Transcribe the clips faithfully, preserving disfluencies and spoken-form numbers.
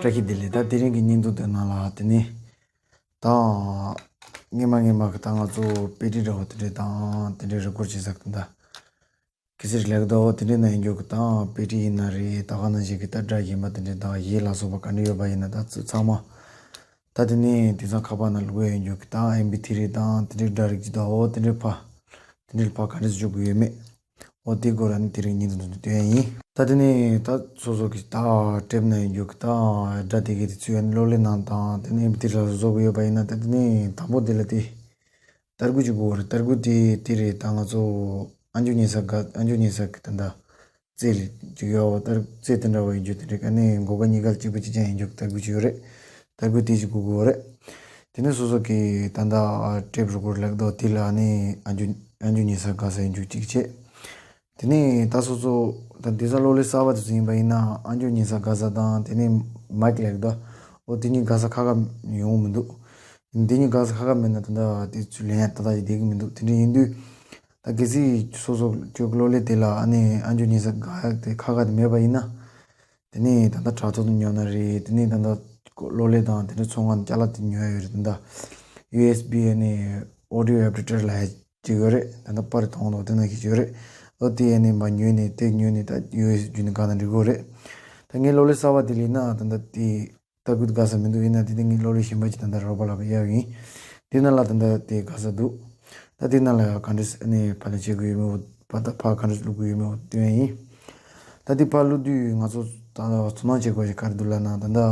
བཀྲ་ཤིས་བདེ་ལེགས། ད་དེ་རིང་གི་བརྙན་ཐུང་དེ་ནང་ལ་དེ་ནི་ད་སྔས་མ་སྔས་མ་གི་ད་ང་ཚོ་དཔེ་ཁྲིད་འདྲ་བོ་དེ་འདྲས་དང་དེ་འདྲས་རི་ཀོར་བྱེད་ས་གི་ད་གི་སེར་ལེགས་ད་འོ་དེ་འདྲས་ན་ཡིན་རྒྱུ་གི་ད་དཔེ་ཁྲིད་ཡིན་ན་རེད། ད་ག་ནང་བཞིན་གི་ད་སྒྲ་གཞན་པ་དེ་འདྲས་ད་གཞས་ལ་སོགས་པ་ག་འདྲས་ཡོད་པ་ཡིན་ན་ད་ཚང་མ་ད་དེ་ནི་དེང་སང་ཁ་པར་ནང་བླུག་ཡོད་རྒྱུ་གི་ད་ཨེམ་པི་ཐི་རི་དང་དེ་འདྲས་སྒྲ་རིགས་ཅིག་ད་འོ་དེ་འདྲས་ཕ། དེ་འདྲའི་ཕར་ག་འདྲས་འཇུག་དགོས་ཡོད་མེད། འོ་དེའི་སྐོར་ཨ་ནི་དེ་རིང་བརྙན་ཐུང་དུ་སྟོན་ཡ་ཡིན། ད་དེ་ནས་ད་སོ་སོ་གི་ད་དེབ་ནང་ཡོད་རྒྱུ་གི་ད་སྒྲ་དེ་གའི་དེ་ཚུད་ཡ་ནི་གློག་ཀླད་ནང་དང་དེ་ནས་ཨེམ་པི་ཐི་རི་ལ་བཟོ་དགོས་ཡོད་པ་ཡིན་ན། ད་དེ་ནས་དང་པོ་དེ་ལ་དེ་ཏར་གུ་ཅིག་དགོས་རེད། ཏར་གུ་དེ་དེ་རེད། ད་ང་ཚོ་ཨ་འཇུ་ཉན་ས་ག་ཨ་འཇུ་ཉན་ས་གི་ད་ད་རྩེ་ལ་ཅིག་ཡོད་པ། ད་རྩེ་དེ་འདྲ་བ་ཡིན་རྒྱུ་དེ་རེད། ཨ་ནི་མགོ་སྐོར་གཉིས་ཀ་ལ་གཅིག་པ་གཅིག་རྐྱང་ཡིན་རྒྱུ་ཏར་གུ་ཅིག་ཡོད་རེད། ཏར་གུ་དེ་ཅིག་དགོས་དགོས་རེད། དེ་ནས་སོ་སོ་གི་ད་ལྟ་ཊེབ་རི་ཀོར་ལབ་དོ་དེ་ལ་ཨ་ནི་ཨ་འཇུ་ཨ་འཇུ་ཉན་ས་དགའ་ས་ཡིན་རྒྱུ་གཅིག་བྱས། དེ་ནས་ད་སོ་སོ་ད་དེང་སང་གློག་ཀླད་གསར་པ་དེ་ཚོ་ཡིན་པ་ཡིན་ན་ཨ་འཇུ་ཉན་ས་དགའ་ས་དང་དེ་ནས་མའིག་ལབ་དོ། འོ་དེ་གཉིས་དགའ་ས་ཁ་ཁ་ཡོང་མི་འདུག་དེ་གཉིས་དགའ་ས་ཁ་ཁ་མེད་ན་ད་ལྟ་དེ་ཚོ་ལེན་ཡ་ཏག་ཏག་ཅིག་བསྡད་ཀྱི་མི་འདུག་དེ་འདྲ་ཡིན་དུས། ད་གལ་སྲིད་སོ་སོ་ཁྱོད་གློག་ཀླད་དེ་ལ་ཨ་ནི་ཨ་འཇུ་ཉན་ས་དགའ་ཡག་དེ་ཁ་ཁ་དེ་མེད་པ་ཡིན་ན། དེ་ནས་ད་ལྟ་དྲ་ཐོག་ཏུ་ཉོ་ན་རེད། དེ་ནས་ད་ལྟ་གློག་ཀླད་དང་དེ་འདྲ་ཚོང་ཁང་ཅ་ལག་དེ་ཉོ་ཡ་ཡོད་རེད། ད་ལྟ་ཡུ་ཨེས་བི་ཨ་ནི་ཨོ་ཌི་ཡོ་ཨེ་ཌི་ཊར་ལབ་ཡ་ཅིག་ཡོད་རེད། ད་ལྟ་པར་མཐོང་འདུག་དེ་ནང་བཞིན་ཡོད་རེད། ཨོ་དེ་ཨ་ནི་མར་ཉོས་ནས་དེ་ཉོས་ནས་ད་ཡུ་ཨེས་བརྒྱུད་ནས་གང་ན་འགྲིག་གི་རེད། ད་ངའི་གློག་ཀླད་གསར་པ་དེ་ལས་ན་ད་ལྟ་དེ། ད་གུ་དགའ་ས་མི་འདུག་ཡིན་ན་དེ་དེ་ངའི་གློག་ཀླད་གཞན་པ་ཅིག་ད་ལྟ་རོགས་པ་ལ་བ་གཡར་ཡིན། དེ་ནང་ལ་ད་ལྟ་དེ་དགའ་ས་འདུག་ད་དེ་ནང་ལ་ཡང་ག་འདྲས་ཨ་ནི་ཕབ་ལེན་བྱེད་དགོས་ཡོད་མེད་འོ་ཕ་ད་ཕ་ག་འདྲས་བླུག་དགོས་ཡོད་མེད་འོ་སྟོན་ཡ་ཡིན། ད་དེ་ཕར་བླུག་དུས་ང་ཚོ་ད་ཚོར་སྣང་བྱེད་དགོས་ཞིག་ག་རེ་འདུག་ལབ་ན། ད་ལྟ་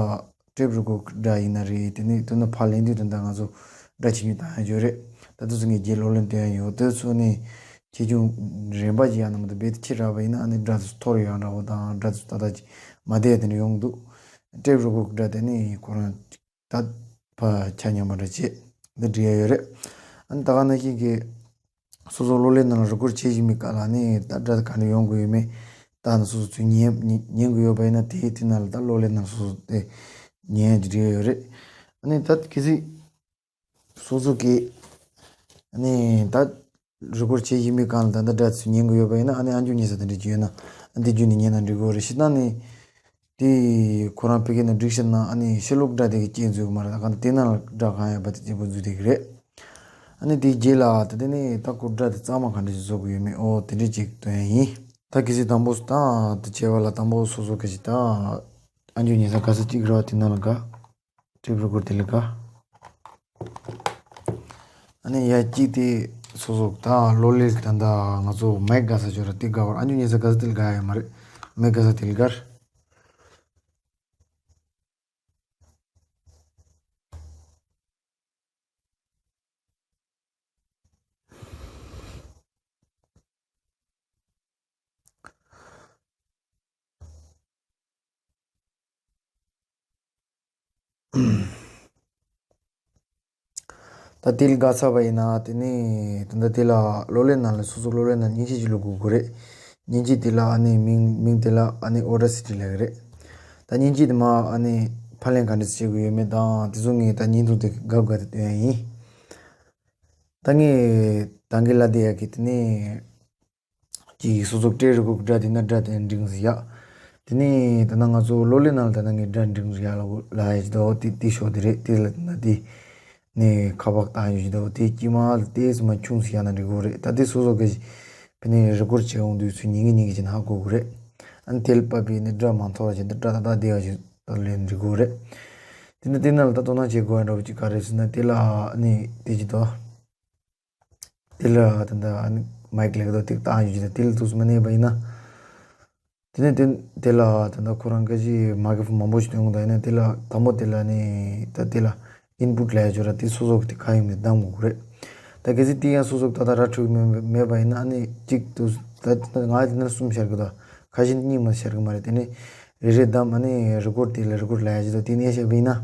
ཊེབ་རི་ཀོར་སྒྲ་ཡིན་ན་རེད། དེ་ནས་དེ་ནས་ཕར་ལེན་དུས་ད་ལྟ་ང་ཚོ་སྒྲ་ཇི་སྙེད་བཏང་ཡ་ཡོད་རེད། ད་དེ་ཚོ་ངས་རྗེས་གློག་ཀླད་སྟོན་ཡ་ཡོད། དེ་ཚོ་ནས་ཆེ་ཆུང་རན་པ་ཅིག་ཡང་ན་མ་གཏོགས་རྦད་དེ་ཆེ་དྲགས་པ་ཡིན་ན་ཨ་ནི་སྒྲ་དེ་ཚོ་འཐོར་ཡོང་འདྲ་བོ་དང་སྒྲ་དེ་ཚོ་ཏག་ཏག་ཅིག་མ་བསྡད་ཡ་དེ་འདྲ་ཡོང་གི་འདུག་ཊེབ་རི་ཀོར་སྒྲ་དེ་ནི་ཁོ་རང་ད་ཕར་ཆ་མཉམ་པ་འདྲ་བྱས་འདི་འབྲི་ཡ་ཡོད་རེད། ཨ་ནི་ད་ག་ནང་བཞིན་གྱི་སོ་སོ་གློག་ཀླད་ནང་ལ་རི་ཀོར་བྱེད་བཞིན་པའི་སྐབས་ལ་ནི་ད་སྒྲ་ག་འདྲ་ཡོང་དགོས་ཡོད་མེད་ད་ནི་སོ་སོ་ཚོས་ཉན་ཉན་ཉན་དགོས་ཡོད་པ་ཡིན་ན་དེ་དེ་ནང་ལ་ད་གློག་ཀླད་ནང་སོ་སོ་དེ་ཉན་ཡ་ཅིག་འབྲི་ཡ་ཡོད་རེད། ཨ་ནི་ད་གལ་སྲིད་སོ་སོ་གིས་ཨ་ནི་ད་རི་ཀོར་བྱེད་བཞིན་པའི་སྒང་ལ་ད་ལྟ་སྒྲ་ཚུར་ཉན་གི་ཡོད་པ་ཡིན་ན་ཨ་ནི་ཨ་འཇུ་ཉན་ས་དེ་འདྲ་ཅིག་ཡོད་ན་ཨ་འདི་བརྒྱུད་ནས་ཉན་ན་འགྲིག་གི་རེད། སྤྱིར་བཏང་ནི་དེ་ཁོ་རང་ཕ་གི་ནང་བསྒྲིགས་ཤག་ན་ཨ་ནི་ཕྱི་ལོགས་སྒྲ་དེ་གི་སྐྱེལ་འཛུལ་གི་མ་རེད། ད་ག་ནི་དེ་ནང་ལ་སྒྲ་གང་ཡོད་པ་དེ་གཅིག་པུ་འཛུལ་བསྡད་གི་རེད། ཨ་ནི་དེའི་རྗེས་ལ་ད་དེ་ནི་ད་ཁོ་སྒྲ་དེ་གཙང་མ་ག་འདྲ་ཞིག་བཟོ་གི་ཡོད་མེད་ཨོ་དེ་འདྲ་ཅིག་སྟོན་ཡ་ཡིན། ད་གལ་སྲིད་དང་པོ་ད་དེ་བྱས་པ་ལ་དང་པོ་སོ་སོ་གལ་སྲིད་ད་ཨ་འཇུ་ཉན་ས་ག་ས་གཅིག་རེད་བ་དེ་ནང་ལ་ག་ཊེབ་རི་ཀོར་དེ་ལ་དགའ། ཨ་ནི་ཡ་གཅིག་དེ་སོ་སོ་ད་གློག་ཀླད་ད་ལྟ་ང་ཚོ་མའིག་དགའ་ས་ཅིག་ཡོད་ར་དེ་དགའ་བར་ཨ་འཇུ་ཉན་ས་ག་ས་དེ་ལ་དགའ་ཡ་མ་རེད། མའིག་དགའ་ས་དེ་ལ་དགའ་ར། ད་དེ་ལ་དགའ་ཚར་བ་ཡིན་ན་དེ་ནས་ད་ལྟ་དེ་ལ་གློག་ཀླད་ནང་ལ་སོ་སོ་གློག་ཀླད་ནང་མཉེན་ཆས་ཅིག་བླུག་དགོས་ཀྱི་རེད། མཉེན་ཆས་དེ་ལ་ཨ་ནི་མིང་མིང་དེ་ལ་ཨ་ནི་ཨོ་ཌ་སི་ཊི་ལབ་ཀྱི་རེད། ད་མཉེན་ཆས་དེ་མར་ཨ་ནི་ཕབ་ལེན་ག་འདྲ་བྱེད་དགོས་ཡོད་མེད་དང་དེ་ཚོ་ངས་ད་བརྙན་ཐུང་དེ་དགའ་དགའ་དེ་སྟོན་ཡ་ཡིན། ད་ངས་ད་གིན་ལབ་བསྡད་ཡ་གི་དེ་ནས། གཅིག་སོ་སོ་ཊེབ་རི་ཀོར་སྒྲ་དེ་ན་སྒྲ་དེ་འབྲིང་ཟིག་ཡ། དེ་ནས་ད་ན་ང་ཚོ་གློག་ཀླད་ནང་ལ་ད་ན་ངས་སྒྲ་འབྲིང་ཟིག་ཡ་ལ་གོ་ལ་ཡ་ཇི་ད་འོ་དེ་དེ་ཤོག་དེ་རེད། དེ་ལ་ད་ན་དེ་ནས་ཁ་པར་བཏང་ཡོད་ཇི་ད་འོ་དེ་དཀྱིལ་མ་ལ་དེ་སུ་མ་ཆུང་ཟིག་ཡ་ན་འགྲིག་གོ་རེད། ད་དེ་སོ་སོ་གི་ཕི་ནས་རི་ཀོར་བྱེད་འོང་དུས་ཚུར་ཉན་གི་ཉན་གི་ཅིག་ན་ཧ་གོ་གོ་རེད། ཨ་ནི་དེ་ལ་བབས་པའི་ནི་སྒྲ་མ་མཐོ་བ་ཅིག་ད་སྒྲ་ད་ད་དེ་བ་ཅིག་ད་ལས་འགྲིག་གོ་རེད། དེ་ནས་དེ་ནང་ལ་ད་དོ་སྣང་བྱེད་དགོས་ཡ་འདྲ་བོ་ཅིག་ག་རེ་ཟེར་ན་དེ་ལ་ཨ་ནི་དེ་ཅི་ད། དེ་ལ་ད་ལྟ་ཨ་ནི་མའིག་ལེགས་དོ་ཏིག་བཏང་ཡོད་ཀྱི་ད་དེ་ལ་ཐུགས་སུ་མ་གནས་པ་ཡིན་ན། དེ་ནས་དེ་དེ་ལ་ད་ལྟ་ཁོ་རང་སྐད་ཆ་མ་གི་ཕུ་མང་པོ་ཞིག་སྟོན་གོ་ད་ཡིན་ན་དེ་ལ་དང་པོ་དེ་ལ་ནི་ད་དེ་ལ་ཨིན་པུཊ་ལབ་ཡ་ཅོ་ར་དེ་སོ་སོ་གི་དེ་ག་ཡིན་མིན་བདམས་དགོས་ཀྱི་རེད། ད་གལ་སྲིད་དེ་ཡང་སོ་སོ་གི་ད་ལྟ་ར་འཕྲོད་མེད་མེད་པ་ཡིན་ན་ཨ་ནི་གཅིག་ཏུ་ད་ད་ང་དེ་ན་གསུམ་ཤར་གི་ད་ཁ་ཤས་གཉིས་མ་ཤར་གི་མ་རེད། དེ་ནི་རེ་རེ་བདམས་ཨ་ནི་རི་ཀོར་དེ་ལ་རི་ཀོར་ལབ་ཡ་ཅི་ད་དེ་ནས་བཤད་པ་ཡིན་ན།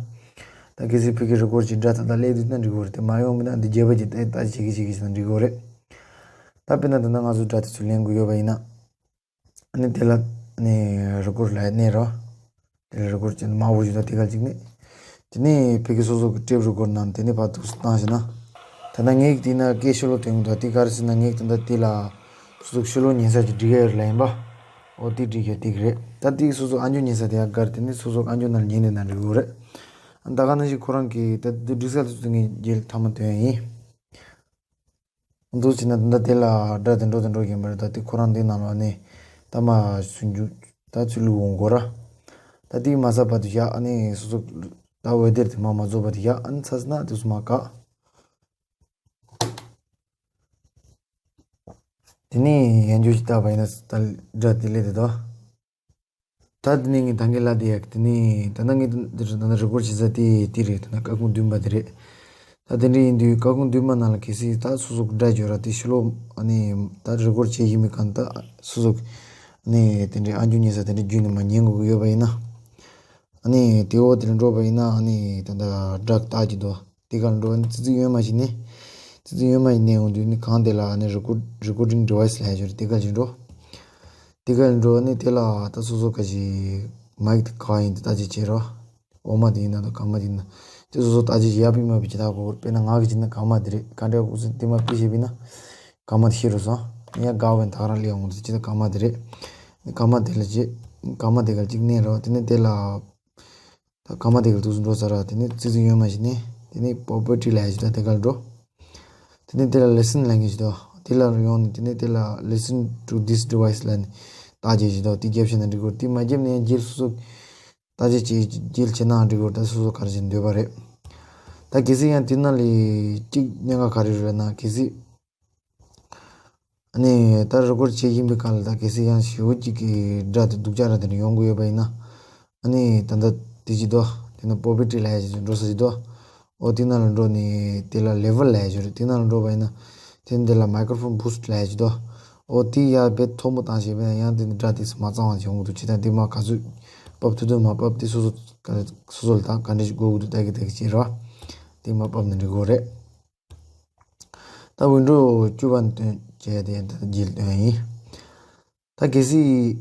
ད་གལ་སྲིད་ཕ་གི་རི་ཀོར་གྱི་སྒྲ་ད་ལྟ་སླེབས་དུས་ན་འགྲིག་གི་རེད། དེ་མ་ཡོང་མིན་ན་འདི་རྒྱས་པ་གྱི་ལྟ་ལྟ་བྱེད་ཀྱི་བྱེད་ཀྱི་ཞིག་ན་འགྲིག་གི་རེད། ད་དཔེར་ན་ད་ལྟ་ང་ཚོ་སྒྲ་དེ་ཚོ་ལེན་དགོས་ཡོད་པ་ཡིན་ན། ཨ་ནི་དེ་ལ་ནི་རི་ཀོར་ལ་གནས་རོ། དེ་ལ་རི་ཀོར་ཅན་མ་བོ་ཞིག་ད་དེ་ག་ཅིག་ནི། དེ་ནས་ཕ་གི་སོ་སོ་གི་ཊེབ་རི་ཀོར་ནང་དེ་ནས་ཕར་ཐུགས་སུ་བཏང་ཞེ་ན། ད་ལྟ་ངས་དེ་ན་སྐད་ཤོ་ལོ་དོན་གྱི་འདུག་དེ་ག་རེ་ཟེར་ན་ངས་ད་ལྟ་དེ་ལ་སོ་སོ་གི་ཤོ་ལོ་ཉན་ས་ཀྱི་འགྲིག་ཡ་ཡོད་ལ་ཡིན་པ། ཨོ་དེ་འགྲིག་ཡོད་དེ་རེད། ད་དེ་སོ་སོ་ཨ་འཇོ་ཉན་ས་དེ་ཡག་གར་དེ་ནི་སོ་སོ་ཨ་འཇོ་ནང་ཉན་དེ་ན་འགྲིག་གི་རེད། ཨ་ད་ག་ནང་བཞིན་ཁོ་རང་གིས་ད་དེ་འགྲིག་ས་དེ་ཚོ་ངས་རྗེས་ལ་མཐའ་མ་སྟོན་ཡིན། འདུག་བྱས་ན་ད་དེ་ལ་སྒྲ་དེ་འགྲོ་དེ་འགྲོ་གིན་པ་རེད། ད་དེ་ཁོ་རང་དེ་ནང་ལ་ནི་ད་མ་སུན་འཇུ་ད་ཚུལ་ལུགས་འོང་དགོས་ར། ད་དེ་མ་ཟ་བར་དུ་བཞག་ཨ་ནི་སོ་སོ་ད་འོད་སྡེར་དེ་མ་མ་རྫོགས་བར་དུ་བཞག་ཨ་ནི་ཚ་ཟ་ན་དེ་ཚོ་མ་བཀག་དེ་ནས་ཡང་འཇུ་ཞིག་བཏགས་པ་ཡིན་ན་ད་སྒྲ་དེ་ལས་དེ་དོ། ད་དེ་ནས་ངས་ད་གིན་ལབ་དེ་ཡག་དེ་ནས་ད་ནང་ངས་ད་ནང་རི་ཀོར་བྱེད་ས་དེ་དེ་རེད། ད་ནང་སྐར་ཁུང་བདུན་པ་དེ་རེད། ད་དེ་འདྲ་ཡིན་དུས་སྐར་ཁུང་བདུན་པ་ནང་ལ་གལ་སྲིད་ད་སོ་སོ་སྒྲ་བརྗོད་ར་དེ་ཕྱི་ལོགས་ཨ་ནི་ད་རི་ཀོར་བྱེད་བཞིན་པའི་སྒང་ད་སོ་སོ་ཨ་ནི་དེ་འདྲའི་ཨ་འཇུ་ཉན་ས་དེ་འདྲ་བརྒྱུད་ནས་མ་ཉན་དགོས་ཀྱི་ཡོད་པ་ཡིན་ན། ཨ་ནི་དེ་འོག་དེ་ལ་འགྲོ་བ་ཡིན་ན་ཨ་ནི་ད་ལྟ་སྒྲ་བཏགས་ཀྱི་འདུག་དེ་ག་ལ་འགྲོ་ཙི་ཙི་གཡོན་མ་ཞིག་ནས། ཙི་ཙི་གཡོན་མ་ཞིག་ནས་འོང་དུས་ནི་གང་དེ་ལ་ཨ་ནི་རི་ཀོར་རི་ཀོར་ཌིང་ཌི་ཝའི་སི་ལབ་ཡ་ཅིག་ཡོད་རེད། དེ་ག་ལ་ཅིག་འགྲོ། དེ་ག་ལ་འགྲོ་ནི་དེ་ལ་ད་སོ་སོ་ག་ཞིག་མའིག་དེ་ག་ཡིན་དེ་ལྟ་ཅིག་བྱེད་རོགས། འོག་མ་དེ་ཡིན་ན་དང་སྒང་མ་དེ་ཡིན་ན། དེ་སོ་སོ་ལྟ་ཅིག་ཡ་པི་མ་པི་ཅི་ད་གོ་དཔེར་ན་ང་གི་ཅིག་ན་སྒང་མ་དེ་རེད། ག་འདྲ་གོ་སོ་དེ་མ་པི་ཞེས་པི་ན། སྒང་མ་དེ་ཤེས་རོགས་སོང་། ཡ་དགའ་བན་ད་ག་རང་ལས་འོང་དེ་ཅི་ད་སྒང་མ་དེ་རེད། སྒང་མ་དེ་ལ་ཅི། སྒང་མ་དེ་ག་ལ་ཅིག་གནས་རོགས་དེ་ནི་དེ་ལ། ད་སྐར་མ་དེ་ག་ལ་འདུག་སེ་འགྲོ་ས་ར། དེ་ནས་ཙི་ཙི་གཡོན་མ་ཞིག་ནས་དེ་ནས་པོ་པེ་ཊི་རི་ལབ་ཡ་ཞིག་ད་དེ་ག་ལ་འགྲོ། དེ་ནས་དེ་ལ་ལི་སན་ལབ་མཁན་ཞིག་འདུག་དེ་ལ་ཡོང་ནས་དེ་ནས་དེ་ལ་listen to this device ལབ་ནས་བརྟག་དཔྱད་ཞིག་འདུག་དེ་བརྒྱབ་ཤེས་ན་འགྲིག་གི་རེད། དེ་མ་བརྒྱབ་ན་ཡང་རྗེས་སོ་སོ་བརྟག་དཔྱད་བྱེད་རྗེས་བྱེད་ནའང་འགྲིག་གི་རེད། ད་སོ་སོ་ག་རེ་བྱེད་འདོད་པ་རེད། ད་གལ་སྲིད་ཡང་དེ་ནང་ལས་གཅིག་གཉན་ཁ་ག་རེ་རེད་ན་གལ་སྲིད། ཨ་ནི་ད་རི་ཀོར་ཌི་བྱེད་བཞིན་པའི་སྐབས་ལ་ད་གལ་སྲིད་ཡང་ཞེ་པོ་ཅིག་གི་སྒྲ་དེ་སྡུག་ཅག་ར་དེ་འདྲ་ཡོང་གི་ཡོད་པ་ཡིན་ན། ཨ་ནི་ད་ལྟ་དེ་ཅི་དོ། དེ་ན་པོ་པེ་ཊི་རི་ལབ་ཡ་ཅིག་འགྲོ་ས་ཅིག་དོ། ཨོ་དེ་ནང་ལ་འགྲོ་ནས་དེ་ལ་ལེ་ཝལ་ལབ་ཡ་ཅིག་རེད། དེ་ནང་ལ་འགྲོ་བ་ཡིན་ན། དེ་ནི་དེ་ལ་མའི་ཀྲོ་ཕོན་བུ་སི་ཊི་ལབ་ཡ་ཅིག་དོ། ཨོ་དེ་ཡར་དཔེ་མཐོ་པོ་བཏང་བྱས་པ་ཡིན་ན་ཡང་དེ་ནི་སྒྲ་དེ་ཚོ་མ་གཙང་བ་ཅིག་ཡོང་གི་འདུག་ཅི་ད་དེ་མ་ག་ཚོད་ཕབ་ཐུབ་ཐུབ་མ་ཕབ་དེ་སོ་སོ་སོ་སོ་ལ་ད་ག་འདྲ་ཞིག་དགོས་ཀྱི་འདུག་ད་གི་ད་གི་ཅིག་རེད་བ། དེ་མ་ཕབ་ན་འགྲིག་གི་རེད། ད་ཝིན་ཌོ་བཅུ་པ་ནས་སྟོན་བྱས་ཏེ་ད་རྗེས་ལ་སྟོན་ཡིན། ད་གལ་སྲིད་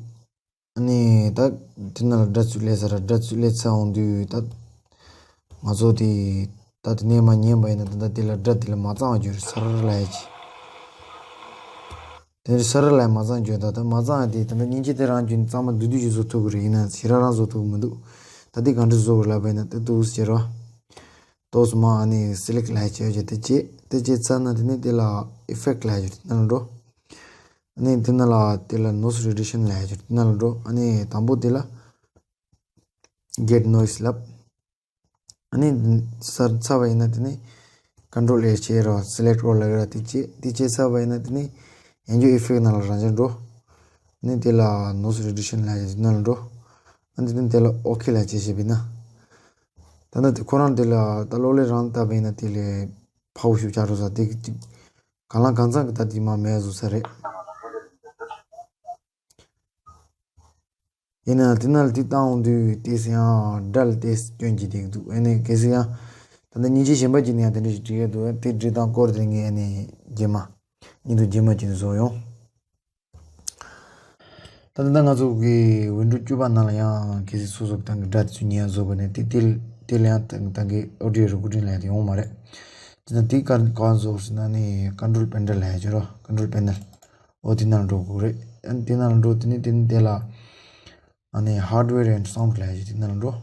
ནི་ད་དེ་ནང་ལ་སྒྲ་ཚུར་སླེབས་ས་ར། སྒྲ་ཚུར་སླེབས་ཚར་འོང་དུས་ད་ང་ཚོ་དེ་ད་དེ་ནས་མ་ཉན་པ་ཡིན་ན་ད་ད་དེ་ལ་སྒྲ་དེ་ལ་མ་གཙང་བ་འགྱུར། སར་ལབ་ཡ་ཅིག་དེ་ནས་སར་ལབ་མ་གཙང་འགྱུར། ད་ད་མ་གཙང་ཡ་དེ་ད་ད་སྙིང་རྗེ་དེ་རང་འགྱུར་ནས་གཙང་མ་བསྡུས་བསྡུས་ཅིག་བཟོ་ཐུབ་ཀྱི་རེད། ཡིན་ན་ཞེ་དྲག་རང་བཟོ་ཐུབ་ཀྱི་མི་འདུག་ད་དེ་ག་འདྲ་བཟོ་དགོས་ལབ་པ་ཡིན་ན་དེ་འདུག་སེ་བྱེད་རོགས། ཏོག་ཙམ་ཨ་ནི་སེ་ལེག་ལབ་བྱས་བྱས་དེ་བྱས་དེ་བྱས་ཚར་ན་དེ་ནས་དེ་ལ་ཨི་ཕེག་ལབ་བྱས་དེ་ནང་ལ་འགྲོ། ཨ་ནི་དེ་ནང་ལ་དེ་ལ་ནོ་སི་རི་ཌག་ཤན་ལབ་བྱས་དེ་ནང་ལ་འགྲོ། ཨ་ནི་དང་པོ་དེ་ལ་གེཊ་ནོ་ཡིས་ལབ། ཨ་ནི་ཚར་ཚར་བ་ཡིན་ན་དེ་ནས་ཀོན་ཊོལ་ཨེ་བྱས་རོགས། སེ་ལེག་རོགས་ལབ་ཀྱི་ར། དེ་བྱས་དེ་བྱས་ཚར་བ་ཡིན་ན་དེ་ནས་ཡང་བསྐྱར་ཨི་ཕེག་ནང་ལ་རང་འཇགས་འགྲོ། ཨ་ནི་དེ་ལ་ནོ་སི་རི་ཌག་ཤན་ལབ་བྱས་དེ་ནང་ལ་འགྲོ། ཨ་ནི་དེ་ནས་དེ་ལ་ཨོ་ཁེ་ལབ་བྱས་བྱས་པ་ཡིན་ན། ད་ནི་དེ་ཁོ་རང་དེ་ལ་ད་གློག་ཀླད་རང་བཏབ་པ་ཡིན་ན་དེ་ལས་ཕར་ཤུགས་རྒྱག་རོགས་ཟེར། དེ་གཅིག་གང་ལ་གང་འཚམ་གྱི་ད་དེ་མ་མེད་བཟོ་ས་རེད། ཡིན་ན་དེ་ནང་ལ་དེ་བཏང་འོང་དུས་དེ་སེ་ཡང་སྒྲ་ལ་དེ་སྐྱོན་གྱི་དེ་འདུག་ཨ་ནི་གལ་སྲིད་ཡང་ད་ནི་སྙིང་རྗེ་གཞན་པ་ཅིག་ནས་ཡང་དེ་འདྲ་ཞིག་བྲིས་ཡོད་འདུག་དེ་བྲིས་སྟངས་སྐོར་དེ་ངས་ཨ་ནི་རྗེས་མ་ཉིན་ཐོ་རྗེས་མ་ཅིག་ནས་བཟོ་ཡོང་། ད་ལྟ་ང་ཚོ་གི་ཝིན་ཌོ་བཅུ་པ་ནང་ལ་ཡང་གལ་སྲིད་སོ་སོ་གི་ད་གི་སྒྲ་དེ་ཚོ་ཉན་བཟོ་དགོས་ནས་དེ་དེ་དེ་ལ་ཡང་ད་ད་གི་ཨོ་ཌི་ཡོ་རི་ཀོར་ཌིང་ལ་ཡང་དེ་ཡོང་མ་རེད། དེ་ན་དེ་ག་གང་བཟོ་དགོས་ཟེར་ན་ནི་ཀོན་ཊོལ་པེ་ནལ་ལབ་ཡ་ཅིག་ཡོད་རེད། ཀོན་ཊོལ་པེ་ནལ། ཨོ་དེ་ནང་ལ་འགྲོ་དགོས་རེད། ཨ་ནི་དེ་ནང་ལ་འགྲོ་དེ་ནས་དེ་ནས་དེ་ལ་ཨ་ནི་Hardware and Sound ལབ་ཡ་ཅིག་དེ་ནང་ལ་འགྲོ།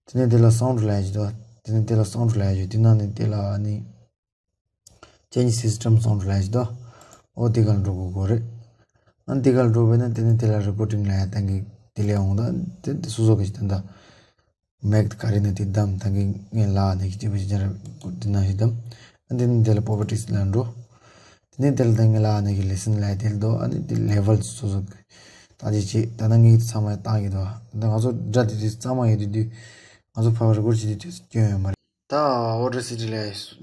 དེ་ནས་དེ་ལ་སའུན་ཌི་ལབ་ཡ་ཅིག་འདུག་དེ་ནས་དེ་ལ་སའུན་ཌི་ལབ་ཡ་ཅིག་དེ་ནང་ནས་དེ་ལ་ཨ་ནི་Change system sound ལབ་ཡ་ཅིག་འདུག་ཨོ་དེ་ག་ལ་འགྲོ་དགོས་དགོས་རེད། ཨ་ནི་དེ་ག་ལ་འགྲོ་བས་ན་དེ་ནས་དེ་ལ་རི་ཀོར་ཌིང་ལབ་ཡ་ད་གི་དེ་ལས་འོང་ད་དེ་དེ་སོ་སོ་གི་ཅིག་ད་ད་མའིག་ག་རེ་ན་དེ་བདམས། ད་གི་ངས་ལ་ནས་ཀྱི་ཅི་བ་ཅི་ཅར་དེ་ནང་ཞིག་བདམས། ཨ་དེ་ནས་དེ་ལ་པོ་པར་ཊིས་ལ་འགྲོ། དེ་ནས་དེ་ལ་ད་ངས་ལ་ནས་ཀྱི་ལི་སན་ལབ་ཡ་དེ་ལ་འགྲོ། ཨ་ནི་དེ་ལེ་ཝལ་སོ་སོ་གི་ད་དེ་ཅི་ད་ད་ངས་ཚང་མ་བཏང་གི་འདུག་ད་ང་ཚོ་སྒྲ་དེ་དེ་གཙང་མ་ཡོད་དུས་དུས་ང་ཚོ་ཕར་རི་ཀོར་ཌ་བྱེད་དུས་དུས་སྐྱོན་ཡོད་མ་རེད། ད་ཨོ་ཌ་སི་ཊི་ལ་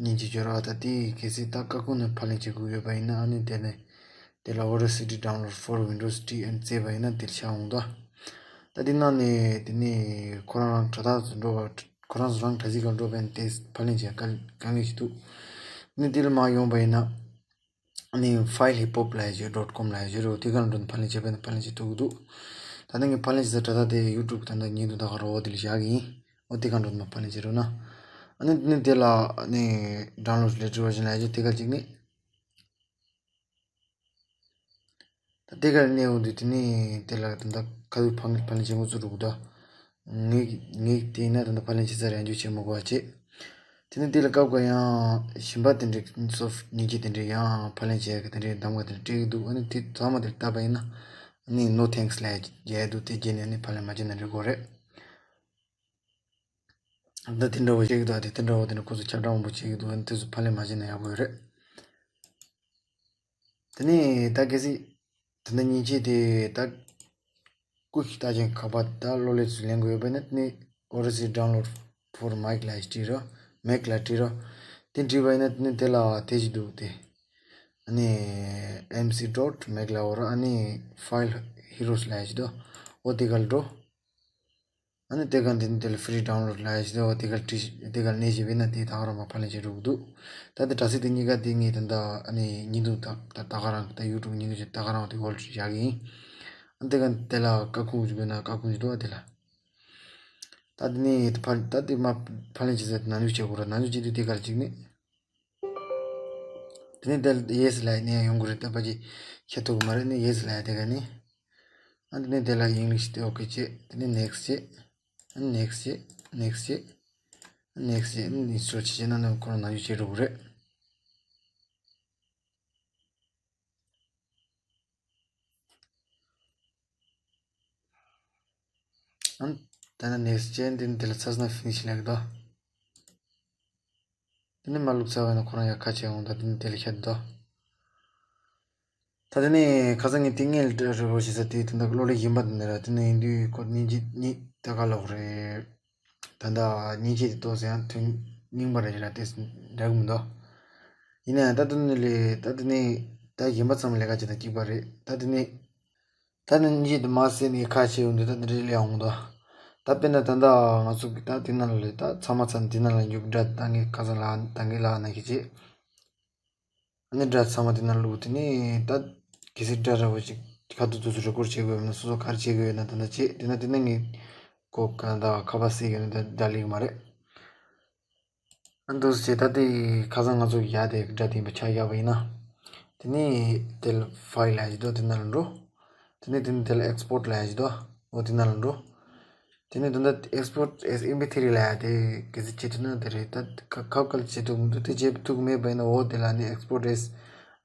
ཉིན་གཅིག་བྱོས་རོགས། ད་དེ་གལ་སྲིད་ད་སྐར་ཁུང་ནས་ཕབ་ལེན་བྱེད་དགོས་ཡོད་པ་ཡིན་ན་ཨ་ནི་དེ་ནས་དེ་ལ་Audacity download for Windows ten ཨ་ནི་བཙལ་བ་ཡིན་ན་དེར་ཤར་འོང་ད། ད་དེ་ནང་ནས་དེ་ནས་ཁོ་རང་རང་དྲ་ཐག་ཏུ་འགྲོ་བ་ཁོ་རང་ཚོ་རང་དྲ་ཚིགས་ལ་འགྲོ་བས་དེ་ཕབ་ལེན་བྱེད་དཀའ་དཀའ་ངལ་ཞིག་འདུག་ཨ་ནི་དེ་ལ་མ་ཡོང་བ་ཡིན་ན། ཨ་ནི་ཕའིལ་ཧིབ་ཧོབ་ལབ་ཡ་ཅིག་ཌོཊ་ཀོམ་ལབ་ཡ་ཅིག་རེད། དེ་ག་ལ་འགྲོ་ནས་ཕབ་ལེན་བྱས་པ་ཡིན་ན་ཕབ་ལེན་བྱེད་ཐུབ་ཀྱི་འདུག་ད་ནི་ངས་ཕབ་ལེན་བྱེད་ས་དྲ་ཐག་དེ་ཡུ་ཊུབ་ད་ལྟ་ཉིན་དུ་ད་ག་རོགས་དེ་ལ་བཞག་གི་ཡིན། ཨོ་དེ་ག་འགྲོ་ནས་མ་ཕབ་ལེན་བྱེད་རོགས་གནང་། ཨ་ནི་དེ་ནས་དེ་ལ་ཨ་ནི་download latest version ལབ་ཡ་ཅིག་དེ་ག་ཅིག་ནི། ད་ དེ་གར་གནས་འོང་དུས་དེ་ནས་དེ་ལ་ད་ལྟ་ཁ་ཐུག་ཕ་ཕ་ལན་བྱེད་འགོ་ཚུགས་འགྲོ་གི་འདུག་ངས་ངས་དེ་ཡིན་ན་ད་ལྟ་ཕ་ལན་བྱེད་ས་རེད། འཇུ་བྱེད་མི་དགོས་པ་བྱེད། དེ་ནས་དེ་ལ་སྐབས་འགའ་ཡང་གཞན་པ་དེ་འདྲའི་སོབ་མཉེན་ཆས་དེ་འདྲའི་ཡང་ཕ་ལན་བྱེད་ཀྱི་དེ་འདྲའི་གདམ་ག་དེ་འདྲ་སྤྲད་ཀྱི་འདུག་ཨ་ནི་དེ་ཚང་མ་དེར་བལྟས་པ་ཡིན་ན་ཨ་ནི་no thanks ལབ་ཡ་འདུག་དེ་བརྗེད་ནས་ཨ་ནི་ཕ་ལན་མ་བྱེད་ན་འགྲིག་གི་རེད། ད་དེ་འདྲ་བོ་བྱེད་ཀྱི་འདུག་དེ་དེ་འདྲ་བོ་དེ་འདྲ་ཁོ་ཚོ་ཁྱབ་བསྒྲགས་མང་པོ་བྱེད་ཀྱི་འདུག་ཨ་ནི་དེ་ཚོ་ཕ་ལན་མ་བྱེད་ན་ཡག་པོ་ཡོད་རེད། དེ་ནས་ད་གལ་སྲིད་ད་ལྟ་མཉེན་ཆས་དེ་ད་སྐུ་ཞིག་ལྟ་ཅན་ཁ་པར་ད་གློག་ཀླད་ཚོས་ལེན་དགོས་ཡོད་པ་ན་དེ་ནས་Odyssey download for Mac ལ་བྲིས་རོགས། Mac ལ་བྲིས་རོགས། དེ་བྲིས་པ་ཡིན་ན་དེ་ནས་དེ་ལ་དེ་ཅིག་འདུག་དེ་ཨ་ནི་M C dot Mac ལ་འོ་ར་ཨ་ནི་File Heroes ལ་ཡ་ཅིག་འདུག་འོ་དེ་ག་ལ་འགྲོ། ཨ་ནི་དེ་ག་འདི་ནི་དེ་ལ་free download ལ་ཡ་ཞིག་དེ་བ་དེ་ག་བྲིས་དེ་ག་གནས་ཤིག་བས་ན་དེ་ད་ག་རང་མ་ཕ་ལན་བྱེད་འགྲོ་གི་འདུག་ད་དེ་དྲ་ཚིགས་དེ་གཉིས་ཀ་དེ་ངས་ད་ལྟ་ཨ་ནི་བརྙན་ཐུང་ད་ད་ད་ག་རང་ད་YouTube བརྙན་ཐུང་ཅིག་ད་ག་རང་དེ་འོག་ལ་བཞག་གི་ཡིན། ཨ་ནི་དེ་ག་དེ་ལ་བཀའ་ཁུངས་ཅིག་དགོས་ན་བཀའ་ཁུངས་ཅིག་འདུག་ཨ་དེ་ལ། ད་དེ་ནི་དེ་ཕ་ད་དེ་མ་ཕ་ལན་བྱེད་ས་དེ་ནང་འཇུག་བྱེད་དགོས་ར། ནང་འཇུག་བྱེད་དུས་དེ་ག་ལ་གཅིག་ནི། དེ་ནས་དེ་ལ་yes ལབ་ནས་ཡོང་གི་རེད། ད་ཕལ་ཆེར་ཤེས་ཐུབ་ཀྱི་མ་རེད། ནས་yes ལབ་དེ་ག་ནས། ཨ་དེ་ནས་དེ་ལ་English དེ་okay བྱེད། དེ་ནས་next བྱེད། ཨ་next བྱེད། next བྱེད། next བྱེད། install བྱེད་བྱས་ན་ནི་ཁོ་རང་ནང་འཇུག་བྱེད་འགྲོ་གི་རེད། ཨ་ད་ནི་next བྱས། དེ་ནས་དེ་ལ་ཚར་སོང་ན་finish ལབ་ཀྱི་འདུག་དེ་ནས་མ་བླུགས་ཚར་བ་ན་ཁོ་རང་ཡར་ཁ་ཕྱེ་འོང་། ད་དེ་ནས་དེ་ལ་ཤར་འདུག་ད་དེ་ནས་ཁ་སང་ངས་དེ་ངས་རེ་བོ་བྱེད་ས་དེ་དེ་འདྲ་གློག་ཀླད་གཞན་པ་དེ་འདྲ་ར། དེ་ནས་ཡིན་དུས་ཁོ་མཉེན་ཆས་གཉིས་ད་ག་ལོག་རེད། ད་ལྟ་མཉེན་ཆས་དེ་ཏོག་ཙམ་ཡང་དོན་རྙིང་པ་རེད་ར། དེ་འདྲ་གི་མི་འདུག་ཡིན་ན་ཡང་ད་དེ་ནས་ལས་ད་དེ་ནས་ད་གཞན་པ་ཚང་མ་ལས་ཀ་བྱེད་སྟངས་གཅིག་པ་རེད། ད་དེ་ནས་ད་ནི་གཉིད་དུ་མ་སད་ནས་ཁ་ཕྱེ་ཡོང་དུས་ད་འདི་འདྲའི་ལས་འོང་དོ། ད་དཔེར་ན་ད་ལྟ་ང་ཚོ་གི་ད་དེ་ནང་ལ་ད་ཚང་མ་ཚང་དེ་ནང་ལ་འཇུག་སྒྲ་ད་ངས་ཁ་སང་ལ་ད་ངས་ལ་ན་ཤི་ཅེ། ཨ་ནི་སྒྲ་ཚང་མ་དེ་ནང་བླུགས། དེ་ནས་ད་གལ་སྲིད་སྒྲ་འདྲ་བོ་ཅིག་ཁ་ཐུག་ཐུག་སུ་རེ་ཀོར་བྱེད་དགོས་ཡོད་ན་སོ་སོ་ག་རེ་བྱེད་དགོས་ཡོད་ན་ད་ལྟ་བྱེད། དེ་ན་དེ་ན་ངས་ཀོ་ག་ད་ཁ་པར་སེ་ཡོད་ན་ད་ད་ལེགས་མ་རེད། ཨ་འདུག་སེ་ད་དེ་ཁ་སང་ང་ཚོ་ཡ་དེ་སྒྲ་དེ་ཡིན་པ་ཆ་བཞག་པ་ཡིན་ན། དེ་ནས་དེ་ལ་ཕའིལ་ལ་ཡ་ཅིག་འདུག་དེ་ནང་ལ་འགྲོ། དེ་ནས་དེ་ནས་དེ་ལ་ཨེགས་པོར་ཊི་ལ་ཡ་ཅིག་འདུག་འོ་དེ་ནང་ལ་འགྲོ། དེ་ནས་ད་ལྟ་ཨེགས་པོར་ཊི་ཨེས་ཨེམ་པི་ཐི་རི་ལ་ཡ་དེ་གལ་སྲིད་བྱེད་ཐུབ་ན་དེ་རེད། ད་ཁ་ཁ་བཀལ་བྱེད་ཐུབ་མི་འདུག་དེ་བྱེད་ཐུབ་མེད་པ་ཡིན་ན་འོ་དེ་ལ་ནི་ཨེགས་པོར་ཊི་ཨེས་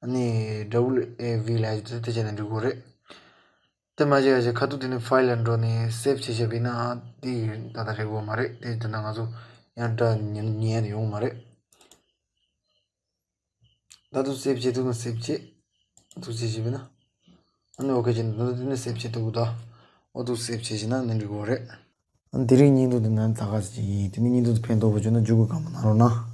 ཨ་ནི་ཌབ་ལ་ཡུ་ཨེ་ཝི་ལ་ཡ་ཅིག་འདུག་དེ་བྱས་ན་འགྲིག་གི་རེད། དེ་མ་བྱས་ཡ་ཁ་ཐུག་དེ་ནས་ཕའིལ་ལ་འགྲོ་ནས་སེབ་བྱེད་བྱས་པ་ཡིན་ན་དེ་ད་ལྟ་རེད་གོ་མ་རེད། དེ་དེ་ན་ང་ཚོ་ཡང་སྒྲ་ཉན་ཉན་ཡོང་མ་རེད། ད་དུང་སེབ་བྱེད་ཐུབ་ན་སེབ་བྱེད། ཐུགས་རྗེ་ཆེ་བས་ན། ཨ་ནི་ཨོ་ཁེ་བྱས་ན་ད་དུང་དེ་ནས་སེབ་བྱེད་ཐུབ་གི་ད། ཨོ་ཐུགས་སེབ་བྱེད་བྱས་ན་ནི་འགྲིག་གི་རེད། ཨ་ནི་དེ་རིང་བརྙན་ཐུང་འདི་ནང་ད་ག་ཟེ་ཅིག་ཡིན། དེ་ནས་བརྙན་ཐུང་འདི་ཕན་ཐོགས་པ་བྱུང་ན་མཇུག་གི་སྒང་མ་གནང་རོགས་གནང་།